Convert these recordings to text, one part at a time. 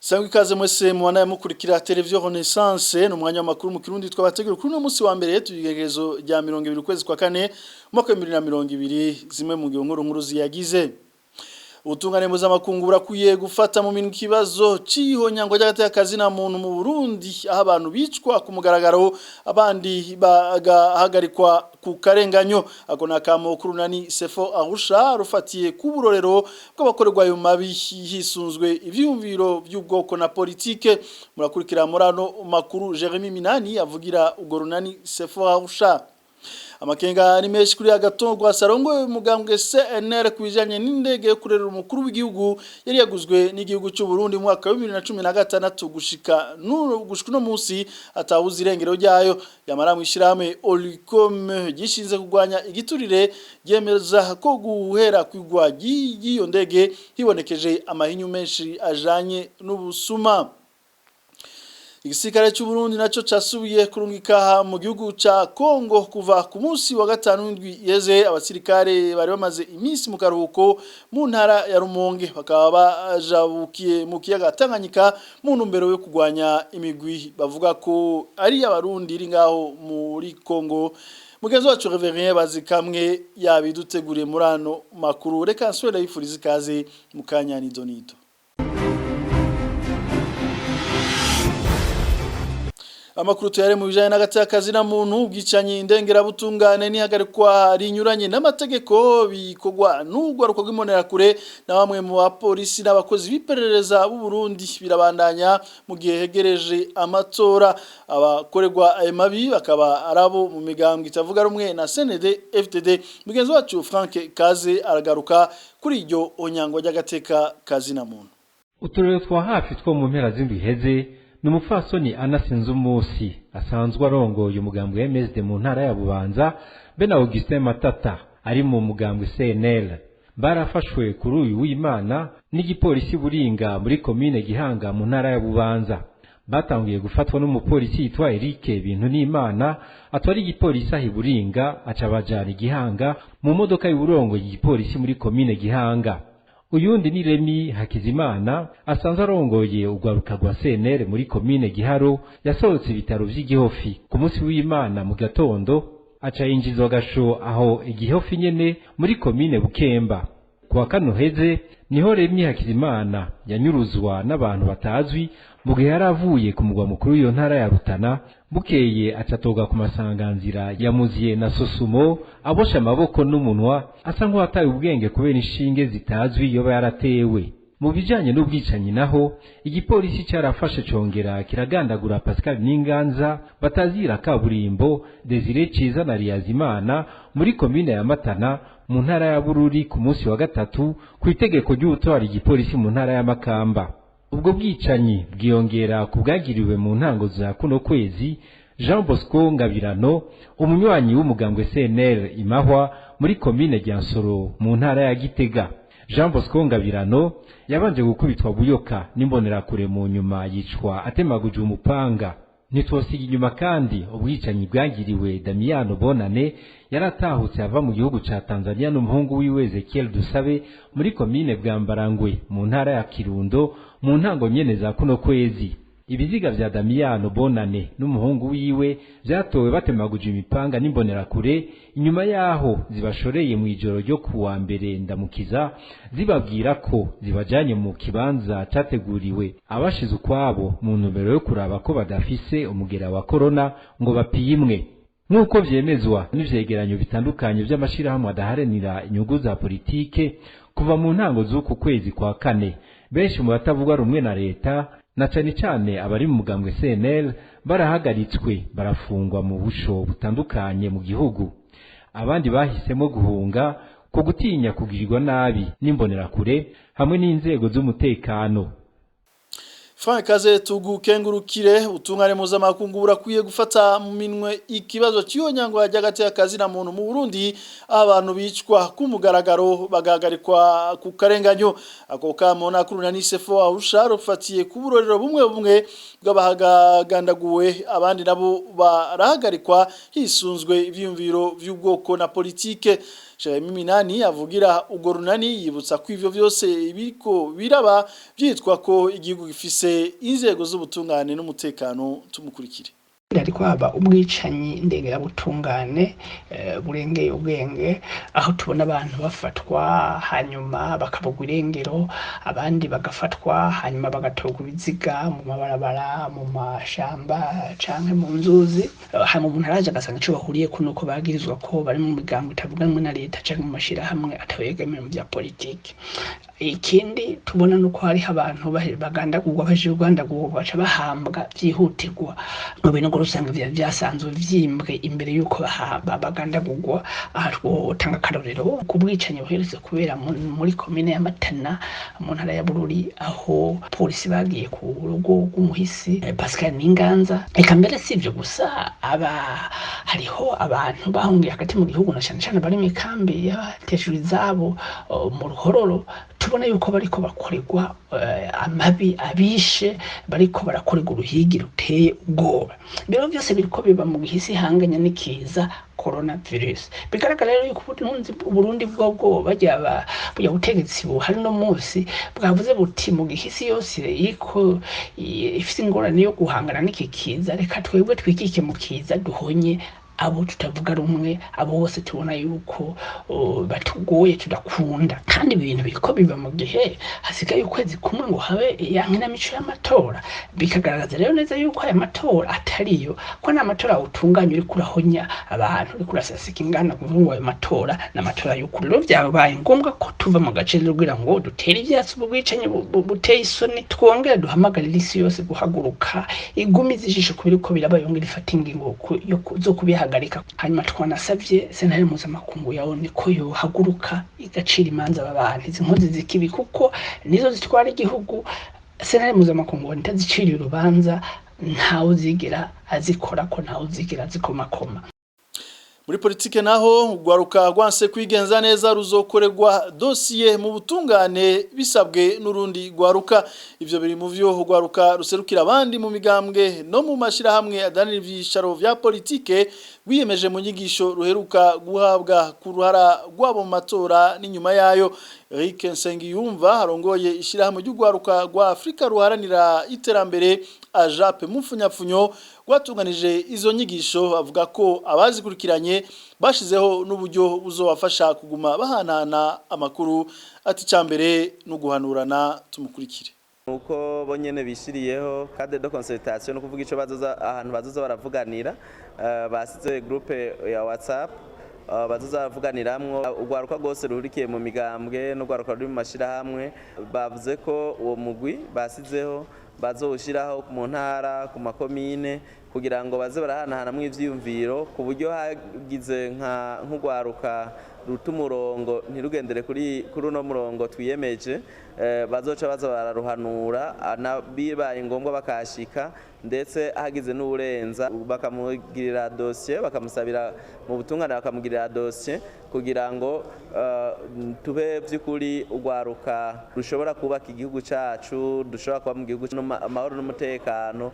Sangwa ikaze mwese mubandanya mukurikira Televiziyo Renaissance. Ni umwanya w'amakuru mu Kirundi twabateguriye kuri uno munsi wa mbere, tugerekezo rya 20 ukwezi kwa kane, umwaka wa 2020. Zimwe mu ngingo nkuru nkuru ziyagize: Ubutungane mpuzamakungu burakwiye gufata mu minwe ikibazo c'ihonyangwa ry'agateka na muntu mu Burundi, aho abantu bicwa ku mugaragaro, abandi bagahagarikwa ku karenganyo. Ako nakamo kurunani Sefo Arusha rufatiye ku burorero bw'abakorerwa ayo mabi hisunzwe ivyumviro by'ubwoko na politike. Murakurikira murano makuru Jeremy Minani avugira urwo runani Sefo Arusha. Amakenga ni menshi kuri Agathon Rwasa arongoye umugambwe CNL ku bijanye n'indege yo kurera umukuru w'igihugu yari yaguzwe n'igihugu cy'u Burundi mu mwaka wa 2016, gushika uno munsi atawuzi irengero ryayo. Yamara mw'ishirahamwe Olucome gishinze kurwanya igiturire ryemeza ko guhera kwigwa ry'iyo ndege hibonekeje amahinyu menshi ajanye n'ubusuma. Igisirikare cy'u Burundi naco casubiye kurungika mu gihugu ca Kongo kuva ku munsi wa gatanu w'indwi yeze abasirikare bari bamaze iminsi mu karuhuko mu ntara ya Rumonge, bakaba bajabukiye mu kiyaga Tanganyika mu ntumbero yo kugwanya imigwi bavuga ko ari abarundi iri ngaho muri Kongo. Mugenzi wacu Reverien Bazikamwe yabiduteguriye muri ano makuru. Reka nsubire yifuriza ikaze mu kanya nidonito. Amakuru tuyare mu bijanye n'agateka na muntu. Ubwicanyi ndengerabutungane n'ihagarikwa rinyuranye n'amategeko bikorwa n'urwaruka rw'imbonerakure na bamwe mu bapolisi n'abakozi b'iperereza b'u Burundi birabandanya mu gihe hegereje amatora. Abakorerwa ayo mabi bakaba arabo mu migambwe itavuga rumwe na CNDD FDD. Mugenzi wacu Frank Kaze aragaruka kuri iryo onyango ry'agateka kazina muntu. Uturere twa hafi two mu mpera z'indwi iheze ni umupfasoni Anna Sinzumusi asanzwe arongoye umugambwe wa MSD mu ntara ya Bubanza be na Augustin Matata ari mu mugambwe CNL, barafashwe kuri uyu w'Imana n'igipolisi Buringa muri komine Gihanga mu ntara ya Bubanza. Batangiye gufatwa n'umupolisi yitwa Eric Bintu n'Imana atwara igipolisi aho Buringa, aca abajana Igihanga mu modoka y'uburongo igipolisi muri komine Gihanga. Uyundi ni Remi Hakizimana asanzwe arongoye urwaruka rwa CNL muri komine Giharo, yasohotse ibitaro vy'igihofi ku munsi w'Imana mu gatondo, aca yinjizwa gasho aho igihofi nyene muri komine Bukemba. Kuwa kano heze niho Remi Hakizimana yanyuruzwa n'abantu batazwi mu gihe yari avuye ku mugwa mukuru w'iyo ntara ya Rutana. Bukeye acatoga ku masanganzira ya Muziye na Sosumo, abosha amaboko n'umunwa, asa nk'uwataye ubwenge kubera inshinge zitazwi yoba yaratewe. Mu bijanye n'ubwicanyi naho, igipolisi carafashe congera kiragandagura Pascal Ninganza batazira kaburimbo, Desire Ciza na Riyazimana muri komine ya Matana mu ntara ya Bururi ku munsi wa gatatu, ku itegeko ry'ubutwara igipolisi mu ntara ya Makamba. Ubwo bwicanyi bwiyongera ku bwagiriwe mu ntango za kuno kwezi Jean Bosco Ngabirano, umunywanyi w'umugambwe CNL Imahwa muri komine Ryansoro mu ntara ya Gitega. Jean Bosco Ngabirano yabanje gukubitwa buyoka n'imbonerakure, mu nyuma yicwa atemaguje umupanga. Ntitwosiga inyuma kandi ubwicanyi bwagiriwe Damiano Bonane yaratahutse ava mu gihugu ca Tanzania n'umuhungu wiwe Ezekiel Dusabe muri komine Bwambarangwe mu ntara ya Kirundo mu ntango nyene za kuno kwezi. Ibiziga vya Damiano Bonane n'umuhungu wiwe vyatowe batemaguje imipanga n'imbonerakure, inyuma yaho zibashoreye mu ijoro ryo kuwa mbere Ndamukiza, zibabwira ko zibajanye mu kibanza categuriwe abashize ukwabo mu ntumbero yo kuraba ko badafise umugera wa korona ngo bapimwe. Nk'uko vyemezwa n'ivyegeranyo bitandukanye vy'amashirahamwe adaharanira inyungu za politike, kuva mu ntango z'uku kwezi kwa kane benshi mu batavuga rumwe na leta, na cane cane abari mu mugambwe CNL, barahagaritswe, barafungwa mu busho butandukanye mu gihugu. Abandi bahisemo guhunga ku gutinya kugirirwa nabi n'imbonerakure hamwe n'inzego z'umutekano. Frank Kaze, tugukengurukire. Utungane mpuzamakungu burakwiye gufata mu minwe ikibazo cy'ihonyangwa ry'agateka kazina muntu mu Burundi, aho abantu bicwa ku mugaragaro, bagahagarikwa ku karenganyo. Ako kamo nakuruna n'Sefo Arusha rufatiye ku burorero bumwe bumwe bw'abahagandaguwe, abandi nabo barahagarikwa hisunzwe ivyiyumviro vy'ubwoko na politike. Jeremy Minani avugira ugo runani yibutsa ko ivyo vyose biriko biraba vyitwa ko igihugu gifise inzego z'ubutungane n'umutekano. Tumukurikire. Ariko haba ubwicanyi ndengerabutungane burengeye ubwenge, aho tubona abantu bafatwa hanyuma bakabugwa irengero, abandi bagafatwa hanyuma bagatorwa ibiziga mu mabarabara, mu mashamba canke mu nzuzi. Hanyuma umuntu araje agasanga ico bahuriyeko nuko bagirizwa ko bari mu migambo itavuganwe na leta canke mu mashirahamwe atawegamiye mu vya politiki. Ikindi tubona nuko hariho abantu bagandagurwa, bahejeje kugandagurwa baca bahambwa vyihutirwa mu binogo usanga vyasanzwe vyimbwe imbere yuko bagandagurwa. Aha twotanga akarorero ku bwicanyi buherutse kubera muri komine ya Matana mu ntara ya Bururi, aho polisi bagiye ku rugo rw'umuhisi Pascal Ninganza. Eka mbere si ivyo gusa, aba hariho abantu bahungiye hagati mu gihugu na cane cane bari mw'ikambi y'abateshejwe izabo mu Ruhororo, tubona yuko bariko bakorerwa amabi, abishe bariko barakorerwa uruhigi ruteye ubwoba. Rero byose biriko biba mu gihe isi ihanganye n'ikiza coronavirus. Bigaragara rero yuko Uburundi bwobwo barya burya butegetsi buhari no munsi bwavuze buti mu gihe isi yose iriko ifise ingorane yo guhangana n'iki kiza, reka twebwe twikike mu kiza duhonye abo tutavuga rumwe, abo bose tubona yuko batugoye tudakunda. Kandi ibintu biriko biba mu gihe hasigaye ukwezi kumwe ngo habe ya nkinamico y'amatora, bikagaragaza rero neza yuko aya matora atariyo, ko ni amatora utunganya uriko urahonya abantu, uriko urasasika ingana kuvuga ngo ayo matora ni amatora y'ukuri. Rero vyabaye ngombwa ko tuva mu gace kugira ngo dutere ivyatsi ubu bwicanyi buteye isoni, twongere duhamagarire isi yose guhaguruka igumize ijisho ku biriko biraba, yongere ifate ingingo zo kubihagarika. Hanyuma twanasavye sentare mpuzamakungu ya ONU ko yohaguruka igacira imanza aba bantu, izi nkozi z'ikibi, kuko nizo zitwara igihugu. Sentare mpuzamakungu itaziciriye urubanza ntawe uzigera azikorako, ntawe uzigera azikomakoma. Muri politike naho, ugwaruka rwanse kwigenza neza ruzokorerwa dosiye mu butungane bisabwe n'urundi gwaruka. Ivyo biri mu vyo ugwaruka ruserukira abandi mu migambwe no mu mashirahamwe adanira ivyicaro vya politike wiyemeje mu nyigisho ruheruka guhabwa ku ruhara rwabo mu matora n'inyuma yayo. Eric Nsengiyumva arongoye ishirahamwe ry'ugwaruka rwa Afrika ruharanira iterambere, AJAPE mu mfunyapfunyo, rwatunganije izo nyigisho, avuga ko abazikurikiranye bashizeho n'uburyo buzobafasha kuguma bahanahana amakuru, ati icambere no guhanurana. Tumukurikire. Nuko bonyene bishiriyeho cadre de concertation, no kuvuga ico bazoza, ahantu bazoza baravuganira. Basize groupe ya WhatsApp bazoza baravuganiramwo urwaruka rwose ruhurikiye mu migambwe n'urwaruka ruri mu mashirahamwe. Bavuze ko uwo mugwi basizeho bazowushiraho mu ntara, ku makomine, kugira ngo baze barahanahanamwo ivyiyumviro, ku buryo hagize nk'urwaruka ruta umurongo, ntirugendere kuri uno murongo twiyemeje, bazoca baza bararuhanura, bibaye ngombwa bakashika, ndetse hagize n'uburenza bakamugirira dosiye, bakamusabira mu butungane, bakamugirira dosiye, kugira ngo tube by'ukuri urwaruka rushobora kubaka igihugu cacu, dushobora kuba mu gihugu amahoro n'umutekano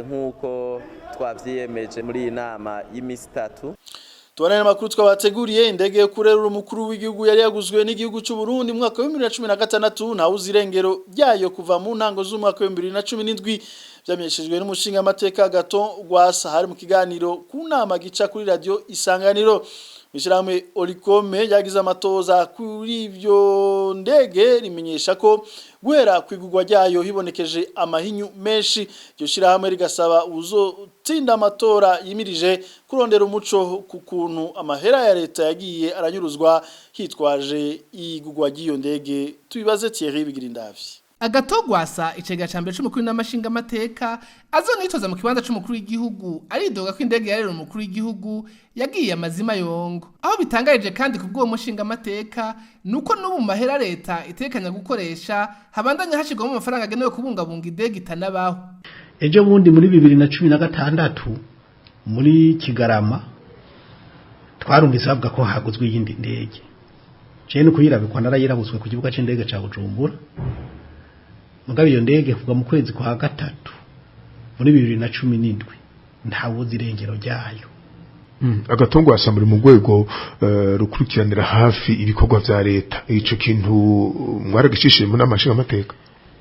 nk'uko twavyiyemeje muri iyi nama y'imisi 3. Tubana n'amakuru twabateguriye. Indege yo kurerura umukuru w'igihugu yari yaguzwe n'igihugu cy'u Burundi mu mwaka wa 2016 ntawe uzirengero ryayo kuva mu ntango z'umwaka wa 2017. Vyamenyeshejwe n'umushinga amateka Gaton Rwasa hari mu kiganiro ku nama gica kuri radio Isanganiro. Mwishirahamwe Olicome yagize amatoza kuri ivyo ndege rimenyesha ko guhera kwigurwa ryayo hibonekeje amahinyu menshi. Iryo shirahamwe rigasaba uzotsinda amatora yimirije kurondera umuco ku kuntu amahera ya leta yagiye aranyuruzwa hitwaje igurwa ry'iyo ndege. Tubibaze Thierry Bigirindavyi. Agatogwasa, icega ca mbere c'umukuru n'amashinga amateka azonitoza mu kibanza c'umukuru w'igihugu, aridoga ko indege yarera umukuru w'igihugu yagiye amazima yongo. Aho bitangarije kandi kubw'uwo mushinga amateka nuko n'ubu mu mahera leta itekanya gukoresha habandanya hashirwamo amafaranga agenewe kubungabunga indege itanabaho. Ejo bundi muri 2016 muri Kigarama twarumvise bavuga ko haguzwe iyindi ndege. Jewe no kuyirabikwa narayirabuzwe ku kibuga c'indege ca Bujumbura. Mugabo iyo ndege kuva mu kwezi kwa gatatu muri 2017 ntawuzi irengero ryayo. Agatongo asambura mu rwego rukurikiranira hafi ibikorwa vya leta, ico kintu mwaragishishije mu nama nshingamateka?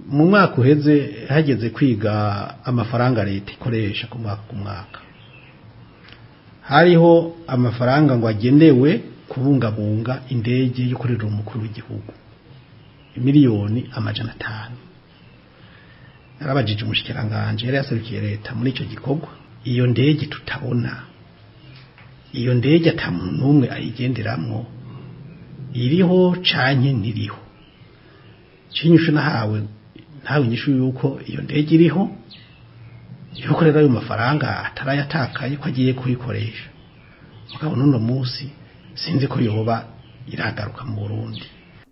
Mu mwaka uheze hageze kwiga amafaranga leta ikoresha ku mwaka ku mwaka, hariho amafaranga ngo agenewe kubungabunga indege yo kurera umukuru w'igihugu, 500,000,000. Narabajije umushikiranganje yari yaserukiye leta muri ico gikorwa, iyo ndege tutabona, iyo ndege ata muntu n'umwe ayigenderamwo, iriho canke ntiriho? Cinyishu nahawe, ntawe inyishu yuko iyo ndege iriho, yuko rero ayo mafaranga atarayatakaye, ko agiye kuyikoresha. Mugabo n'uno munsi sinzi ko yoba iragaruka mu Burundi.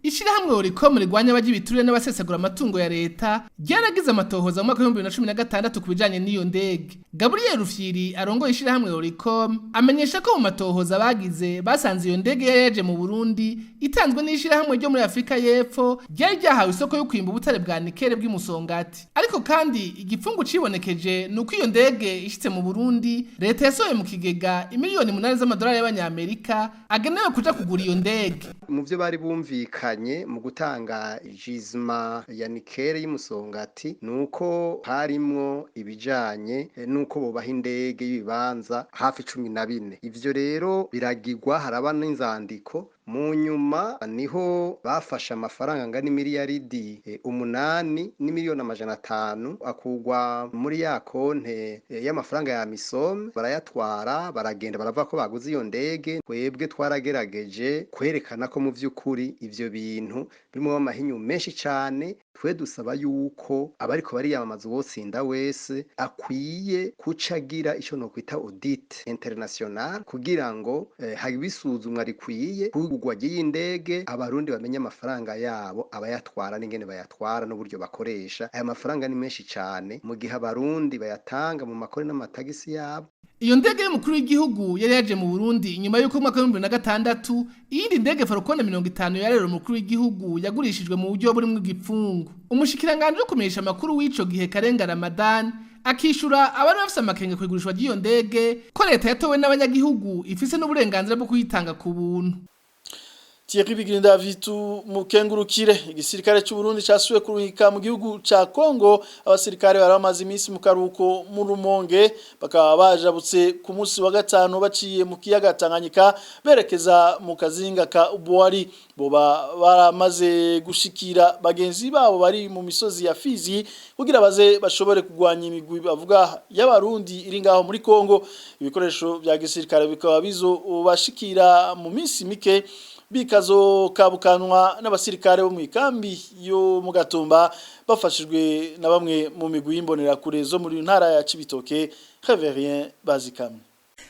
Ishirahamwe Oricom rigwanya abagibiturire n'abasesagura amatungo ya leta ryaragize amatohoza mu mwaka wa 2016 ku bijanye n'iyo ndege. Gabriel Rufyiri arongoye ishirahamwe Oricom amenyesha ko mu matohoza bagize basanze iyo ndege yari yaje mu Burundi itanzwe n'ishirahamwe ryo muri Afrika y'Epfo ryari ryahawe isoko yo kwimba ubutare bwa nikele bw'imusongati. Ariko kandi igipfungu cibonekeje nuko iyo ndege ishitse mu Burundi, leta yasohoye mu kigega 8 miliyoni z'amadolari y'abanyamerika agenewe kuja kugura iyo ndege. Mu byo bari bumvikanye mu gutanga gisement ya nickel y'umusongati, nuko harimwo ibijanye nuko bobaha indege y'ibibanza hafi 14. Ivyo rero biragirwa, haraba n'inzandiko. Mu nyuma niho bafashe amafaranga angana 8,500,000,000 akugwa muri ya konte y'amafaranga ya misome, barayatwara, baragenda, baravuga ko baguze iyo ndege. Twebwe twaragerageje kwerekana ko mu vy'ukuri ivyo bintu birimo amahinyu menshi cane. Twe dusaba yuko abariko bariyamamaza, uwotsinda wese, akwiye kucagira ico no kwita audit international kugira ngo habe isuzumwa rikwiye kugurwa ry'iyi ndege, abarundi bamenye amafaranga yabo abayatwara n'ingene bayatwara n'uburyo bakoresha aya mafaranga. Ni menshi cane mu gihe abarundi bayatanga mu makori n'amatagisi yabo. Iyo ndege y'umukuru w'igihugu yari yaje mu Burundi inyuma y'uko mu mwaka wa 2006 iyindi ndege Falcon 50 yarera umukuru w'igihugu yagurishijwe mu buryo burimwo igipfungu. Umushikiranganje wo kumenyesha amakuru w'ico gihe, Karenga Ramadan, akishura abari bafise amakenga kwigurishwa ry'iyo ndege ko leta yatowe n'abanyagihugu ifise n'uburenganzira bwo kuyitanga ku buntu. Thierry Bigirinda vitu mukengurukire. Igisirikare cy'u Burundi cyasuye kuruhika mu gihugu ca Kongo abasirikare bari bamaze iminsi mu karuko mu Rumonge, bakaba bajabutse ku munsi wa gatanu baciye mu kiyaga Tanganyika berekeza mu kazinga ka Ubwari. Boba baramaze gushikira bagenzi babo bari mu misozi ya Fizi kugira baze bashobore kugwanya imigwi bavuga y'abarundi iri ngaho muri Kongo. Ibikoresho bya gisirikare bikaba bizo bashikira mu minsi mike, bikazo kabukanwa n'abasirikare bo mu ikambi yo mu Gatumba, bafashijwe na bamwe mu migwi y'imbonerakure zo muri ntara ya Cibitoke. Reverien Bazikamwe.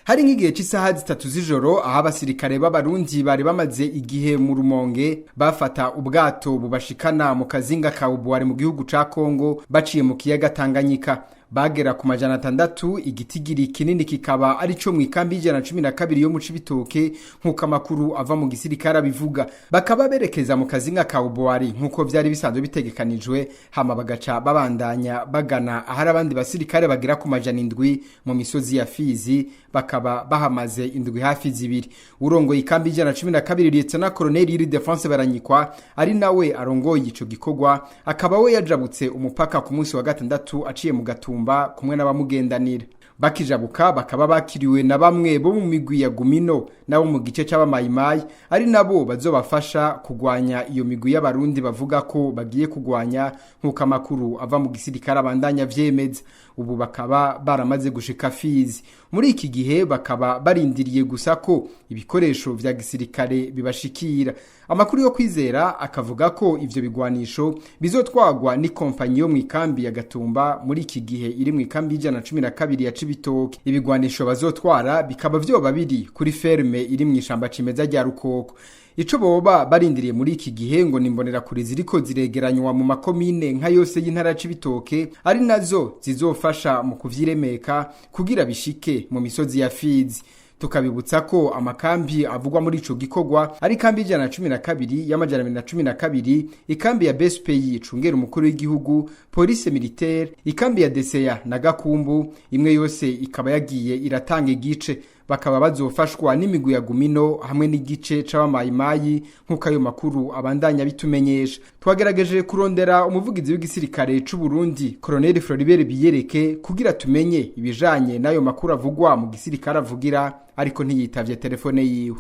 Hari nk'igihe cy'isaha 3 z'ijoro aho abasirikare b'abarundi bari bamaze igihe mu Rumonge bafata ubwato bubashikana mu kazinga ka Ubuwari mu gihugu ca Kongo baciye mu kiyaga Tanganyika. Bagera ku 600, igitigiri kinini kikaba ari cyo mu ikambi y'112 yo mu Cibitoke, nk'uko amakuru ava mu gisirikare abivuga. Bakaba berekeza mu kazinga ka Ubuwari nk'uko vyari bisanzwe bitegekanijwe, hama bagaca babandanya bagana ahari abandi basirikare bagera ku 700 mu misozi ya Fizi, bakaba bahamaze indwi hafi 2. Urongoye ikambi y'112, Lieutenant Colonel Ildefonse Baranyikwa, ari nawe arongoye ico gikorwa, akaba we yajabutse umupaka ku munsi wa gatandatu aciye mu Gatumba kumwe n'abamugendanira. Bakijabuka bakaba bakiriwe na bamwe bo mu migwi ya Gumino nabo mu gice c'abamayimayi, ari nabo bazobafasha kugwanya iyo migwi y'abarundi bavuga ko bagiye kugwanya, nk'uko amakuru ava mu gisirikare abandanya vyemeza. Ubu bakaba baramaze gushika Fizi. Muri iki gihe bakaba barindiriye gusa ko ibikoresho vya gisirikare bibashikira. Amakuru yo kwizera akavuga ko ivyo bigwanisho bizotwagwa ni kompanyi yo mu ikambi ya Gatumba, muri iki gihe iri mu ikambi y'112 ya Cibitoke. Ibigwanisho bazotwara bikaba vyoba biri kuri ferme iri mu ishamba cimeza rya Rukoko. Ico boba barindiriye muri iki gihe ngo nimbonera kure ziriko ziregeranywa mu makomine nka yose y'intara ya Cibitoke, ari nazo zizofasha mu kuvyiremeka kugira bishike mu misozi ya Fizi. Tukabibutsa ko amakambi avugwa muri ico gikorwa ari kambi 112 y'212, ikambi ya BSPI icungera umukuru w'igihugu, police militaire, ikambi ya DCA na Gakumbu. Imwe yose ikaba yagiye iratanga igice. Bakaba bazofashwa n'imigwi ya Gumino hamwe n'igice c'abamayimayi, nk'uko ayo makuru abandanya bitumenyesha. Twagerageje kurondera umuvugizi w'igisirikare c'u Burundi, Colonel Floribert Biyereke, kugira tumenye ibijanye n'ayo makuru avugwa mu gisirikare avugira, ariko ntiyitavye telefone yiwe.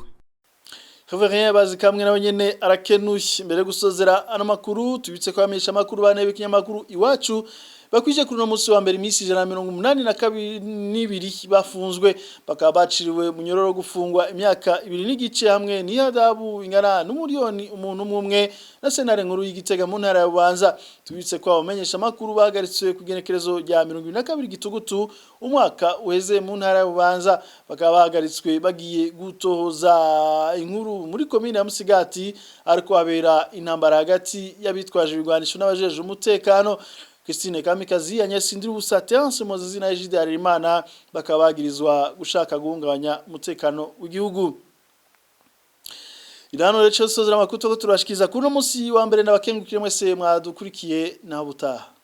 Reverien Bazikamwe nawe nyene arakenuye. Mbere gusozera ano makuru, tubitse ko abamenyesha makuru bane b'ikinyamakuru Iwacu bakwije kuri no musi wa mbere imisi 182 bafunzwe, bakaba baciriwe munyororo gufungwa imyaka 2 n'igice hamwe n'ihadabu ingana n'umuriyoni umuntu umwe na sentare nkuru y'Igitega mu ntara ya Bubanza. Tubitse ko abamenyesha makuru bahagaritswe ku genekerezo rya 22 Gitugutu umwaka uheze mu ntara ya Bubanza, bakaba bahagaritswe bagiye gutohoza inkuru muri komine ya Musigati ariko habera intambara hagati y'abitwaje ibigwanisho n'abajeje umutekano. Christine Kamikazi, Agnes Ndirubusa, Terence Moses na Egide Harerimana bakaba bagirizwa gushaka guhungabanya umutekano w'igihugu. Irano rero sozera amakuru turashikiza kuri no musi wa mbere. N'abakengukire mwese mwadukurikiye, naho butaha.